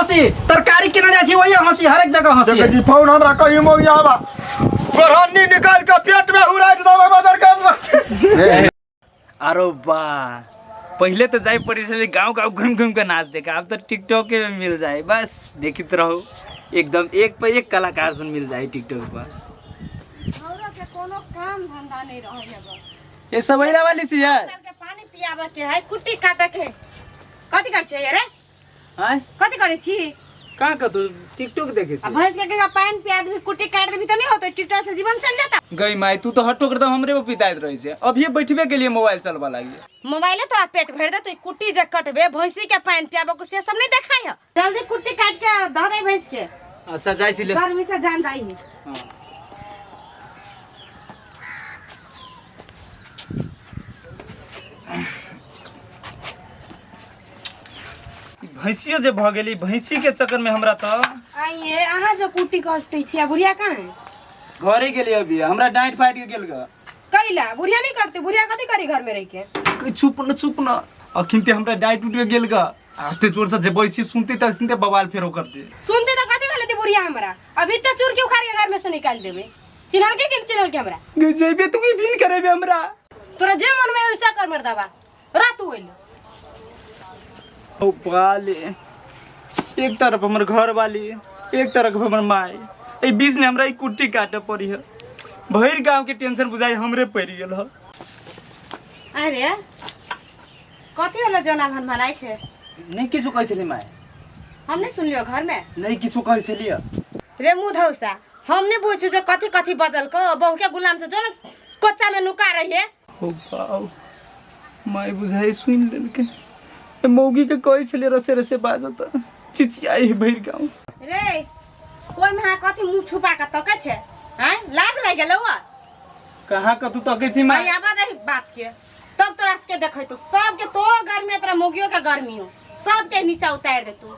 हंसी, तरकारी किने जाइ छी ओहिए हंसी, हरेक जगह हंसी। देखै छी फोन हमरा कही मोगिया बा गोरहन्नी निकालि कऽ पेट में उड़ाइट देबै बजर कसबा। अरे बा, पहले तो जाए पड़ी छलै गाँव गाँव घूम घूम के नाच देखे, अब तो टिकटॉक में मिल जाए, बस देखित रहो एकदम एक पर एक कलाकार सुन मिल जाए टिकटॉक पर। छौरा के कोनो काम धंधा नहीं रहै है। ये सबैरा वाली सी है। के पानी पियाबे के है, कुट्टी काटे के है। कथी करै छियै रे? आय? कथी करै छी? कहाँ का तू टिकटॉक देखे आ छी? भैंस के कहियो पानि पिया देबी, कुट्टी काटि देबी तऽ नहि होतै, टिकटॉक से जीवन चलि जेतै। गई माई, तू तो हटो कर हमरे पर पिताइत रही छे, अब ये बैठबे के लिए मोबाइल चलबा लागी। मोबाइले तोरा पेट भरि देतौ, ई कुट्टी जे कटबे, भैंसी के पानि पियाबे के से सब नहीं देखाइ है। जल्दी कुट्टी काट के धऽ दे भैंस के। अच्छा जाइ छी ले। गर्मी से जान जाइ है। हाँ। भैंसियो जे भऽ गेली, भैंसी के चक्कर में हमरा तऽ आइए अहाँ जो कुट्टी कटै छी आ बुढ़िया कहाँ है? घरे गेली अभी, हमरा डाँट फाटि के गेल ग। कैला बुढ़िया नहीं करते? बुढ़िया कथी करी घर में रह के? चुप न, चुप न, अखिन ते हमरा डाँट उठ के गेल ग, एते जोर से जे बैसी सुनते त सुनते बवाल फेरो करते। सुनते तो कथी कहले बुढ़िया हमरा? अभी तो चूर के उखाड़ के घर में से निकाल देबे। चिन्हल के कि चिन्हल के हमरा? गे जेबे तू की भीन करेबे हमरा? तोरा जे मन में वैसा कर मर्दाबा, रात होइल। ओ बाले, एक तरफ हमर घर वाली, एक तरफ हमर माय, एहि बीच में हमरा ई कुट्टी काटे पड़ी है। भरि गांव के टेंशन बुझाई हमरे पड़ि गेल है। अरे कथी होलो जोना भन भनाइ छै? नहीं किछु कहै छली माय। हम नहीं सुनलियो घर में। नहीं किछु कहै छली। रे मुँह धौसा, हम नहीं बुझू जो कथी कथी बजल को, बहू के गुलाम से जो न कोच्चा में नुका रही है। ओ बाऊ, माय बुझाई सुन लेलकै। ए मौगी के कहै छली रसे रसे बाजत, चिचियाई है भरि गाँव। रे ओइ में कथी मुँह छुपा के तकै छै? हैं, लाज लागि गेलौ? कहाँ कतू तकै छी माय? माय आबा दही बाप के, तब तोरा सबके देखै तो सबके तोरो गर्मी तोरा मौगियो के गर्मी हो, सबके नीचा उतारि देतू।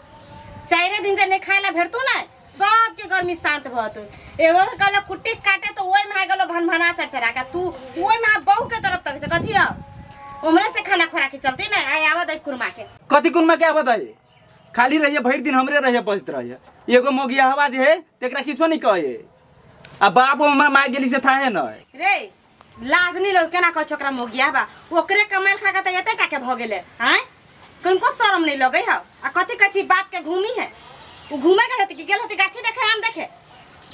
चारे दिन जे नहीं खाए ला भेटतू ना, सबके गर्मी शांत भऽ जेतौ। एगो के कहलक कुट्टी काटे तो ओहि में गेलो भनभना चरचरा के, तू ओहि में बहू के तरफ तक कथी हो? उमरे से खाना खोराकी चलती ना। आय आवा दे कुरमा के। कथी कुरमा के आवा दे? खाली रहिए भरि दिन हमरे रहिए बजत रहिए। एगो मौगिया हवा जे है तेकरा किछो नहीं कहे, आ बाप हमर माय गेली से थाहे न। रे लाज नहीं लग केना कहै छोकरा मोगिया बा? ओकरे कमाइल खा के त एते टाके भ गेले। आँय, कनको शरम नहीं लगै हौ? आ कथी कहै छी बाप के घूमी है? उ घूमे के रहते कि गेल होती गाछी देखे आम देखे?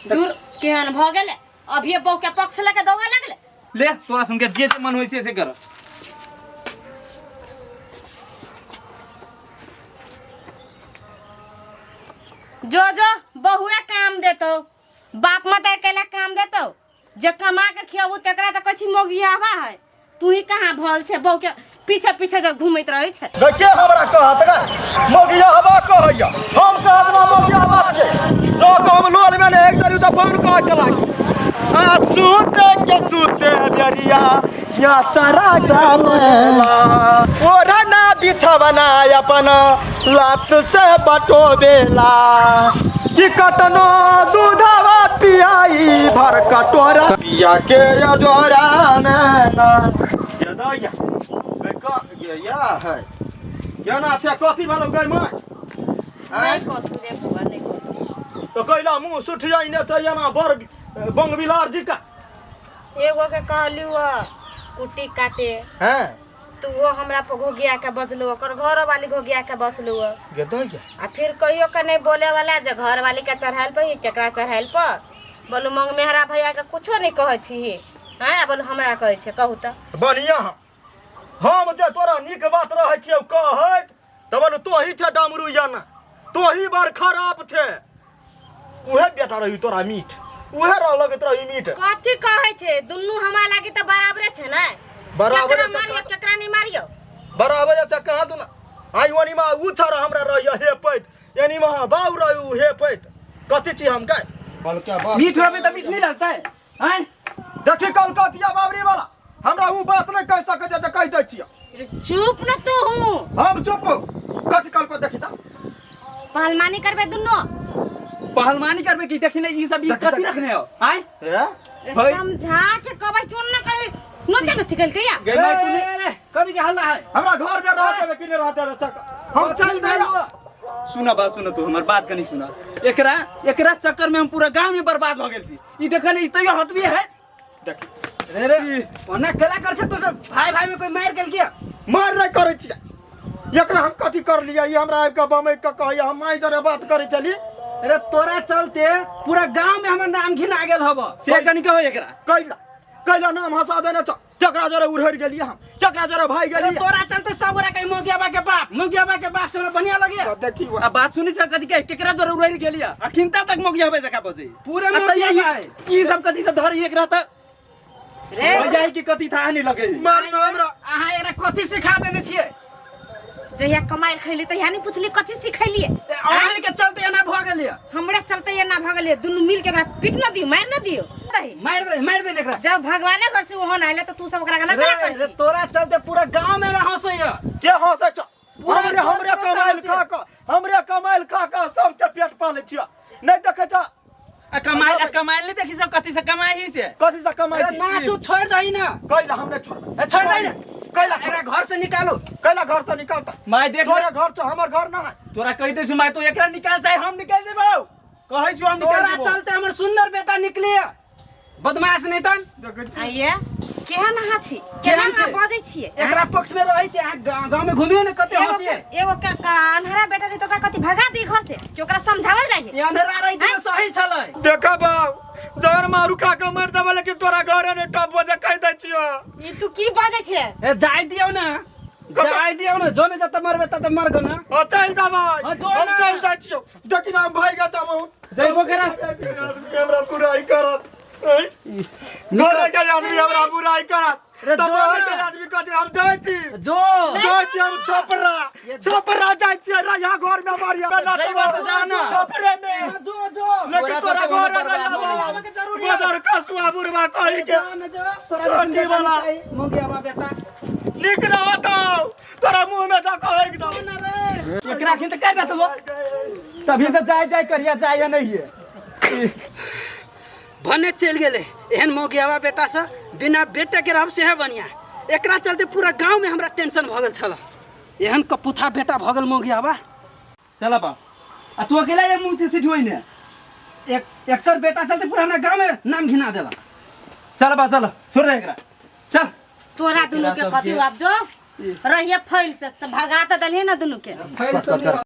दूर केहन भ गेले, अभिये बहू के पक्ष लेके दौड़े लगले। ले तोरा सुन के जे जे मन होई से से कर। जो जो बहुए काम देतो, बाप माता कैला काम देतो? जे कमा के खियाबू तकरा तऽ कहै छी मोगियावा है, तू ही कहाँ भल छै? बहू के पीछे पीछे जब घूमैत रहै छै। गे के हमरा कहत गे मोगिया हवा कहैया? हम कहत ना मोगिया हवा छै जो कम लोल में ने एक तरी त फोन कह के लागी आ सुते के सुते बेरिया या चारा गामेला ओरा ना बिछवना अपन लात से बटोबेला कि कतनो दूधवा पियाई भर कटोरा पिया के अजोरा में ना ये दैया या है केना छै, कथी भेलौ गै माय? नहि कथू रे बौआ, नहि कथू। तो कैला मुँह सुठियाइ ने छै एना बड़ बंगबिलार जी का? एगो के कहलियो कुट्टी काटे। हैं। तो वो हमरा पर घोगिया के बजलो, ओकर घर वाली घोगिया के बसलो। गे दैया। आ फिर कहियो के नहीं बोले वाला जे घर वाली के चढ़ाइल पर केकरा चढ़ाइल पर बोलू। मंग मेहरा भैया के कुछो नहीं कहै छी हैं, बोलू हमरा कहै छै, कहू तऽ। बढ़िया, हम जे तोरा नीक बात रहै छियौ कहैत तऽ बोलू तोही छै डमरू याना, तोही बड़ खराब छै। उहे बेटा रही तोरा मीठ, उहे रह लगैत रही मीठ। कथी कहै छै? दुनू हमरा लागी तऽ बराबरे छै ने। बराबरे केकरा छै। मारियो, केकरा नहीं मारियो? बराबर छै कहाँ तू ना आई ओनी मा उ छर हमरा रही हे पैत, एनी मा बाउ रही उ हे पैत। कथी छी हम काय क्या बात? मीठ रहबे तऽ मीठ नहीं लगता है आँय? देखी कलकतिया बाबरी वाला हमरा उ बात नहीं कह सकै छै जे कहि दै छियै। रे चुप न तू हूँ। हम चुप कथी कल पर देखी त पहलवानी करबे दुनू? पहलवानी करबे की? देखी ने ई सब ई देख, कथी देख। रखने हो आँय? ए? रे भाई। समझा के कहबै क्यों ना कहे नोचे नोचे कल के या गई माय तू ए, कथी के हल्ला है? हमरा घर में रह देबे कि नहीं रह देबे सक हम चल गए। सुना बात सुन, तू हमर बात कनी सुना। एकरा एकरा चक्कर में हम पूरा गांव में बर्बाद भ गेल छी। ई देख ने, ई तैयो हटबी है। देख रे रे, ओना कला कर छै तो सब भाई भाई में कोई मार गेल किया? मार नहीं करै छियै। एकरा हम कथी कर लियै? ई हमरा आबि कऽ बमैक कऽ कहैया, हम माय जरे बात करै छली। अरे तोरा चलते पूरा गांव में हमर नाम घिना गेल हब। से कनी कहो एकरा। कैला कैला नाम हंसा देने छ? केकरा जरे उड़हरि गेलियै हम? केकरा जरे भागि अरे गेलियै? तोरा चलते सब गोरा कहीं मोगियाबा के बाप, मोगियाबा के बाप से हमरा बढ़िया लगे। देखी आ बात सुनी छ कथी के केकरा जरे उड़हरि गेलियै? अखिनता तक मोगिया बे जका बजे पूरा आ तैया मोगिया है। ई सब कथी से धर एकरा त रे हो जाई कि कथी था नहीं लगे। मार न हमरा। अहाँ एकरा कथी सिखा देने छियै? जहिया कमाइल खैली तहिया नहीं पुछली कथी सिखैलिए। अहीं के चलते एना भऽ गेलियै। हमरा चलते एना भऽ गेलिए। दुनू मिल के एकरा पीट न दियो, मार न दियो। दही। मारि दे एकरा। जब भगवाने घर से ओहन आइले त तू सब ओकरा के ना रे करा रे, कर। तोरा चलते पूरा गांव में हंसैया। के हंसै छ? पूरा हमरे हमरे गाँव कमाइल हंसै। खा कऽ, हमरे कमाइल खा कऽ सबके पेट पालै छियै। नहीं देखै छ? आ कमाइल, आ कमाइल नहीं देखी सब कथी से कमाई ही से। कथी से कमाइ अरे छी? ना तू छोड़ दही ना। कैला हम नहीं छोड़बै। ए, छोड़ दही ना। कैला एकरा घर से निकालो। कैला घर से निकालता? माय देख, तोरा घर से, हमर घर ना है। तोरा कहि दै छु माय, तो एकरा निकाल चाहे हम निकाल देबौ। कहै छु हम निकाल तोरा देबौ। चलते हमर सुंदर बेटा निकलिए बदमाश नहीं तन। देखै छी। आइए केहन अहाँ छी, केना केहन अहाँ छी? बजै छियै? एकरा पक्ष में रहै छै। अहाँ गाँव में घुमियो ने कते एगो हंसिए। एगो अन्हरा बेटा रही त ओकरा कथी भगा दी घर से कि ओकरा समझावल जाइ? ई अंधेरा रही त सही छलै। देखा बाब, जहर मारू खा के मर जाबे, लेकिन तोरा घरे ने टप बजे कहि दै छियो। ई तू की बजै छै? ए जाय दियौ ना, जाय दियौ ना, जो ने जत मरबे तत मर गो ना। ओ चल जाबै। हाँ, जो हम ना। चल जाइ छियो। देखी ना, हम भागि जाबो। जइबो केना? आदमी हमरा बुराई करत। घरे के आदमी हमरा बुराई करत। रे तब जो घरे ना। के आदमी कहते हम जाइ छी। जो जाइ छी हम छपरा, छपरा जाइ छी। रहिया घर में मारिया। जइबो त जा ना। छपरे में। जो जो लेकिन तोरा तोरा घर चलते नहीं बर्बाद आबो। आबे के जरूरी है। बजार कसुआ बुढ़वा कहि के। जा ना जो, तोरा जैसन रोटी बेटा वाला। नहीं चाही, मोगियाबा बेटा। नीक न होतौ, तोरा मुंह में जा कहि दौ। ना रे। एकरा अखिन त काटि देतौ। तभी से जाय जाय करिया जाय या नहीं है। भने चलि गेलै एहन मोगियाबा बेटा से, बिना बेटे के रहब सेहे बढ़िया। एकरा चलते पूरा गांव में हमरा टेंशन भऽ गेल छल। एहन कपुथा बेटा भऽ गेल मोगियाबा। चल बा, आ तू अकेला ये मुंह से सिठोई ने। एक एकर बेटा चलते पूरा हमरा गांव में नाम घिना देलक। चल बा चल, छोड़ दे एकरा, चल। तोरा दुनू के एकरा कथी सबके- आब जो रहिए फैल से भगा त देलिए ना दुनू के। फैल से।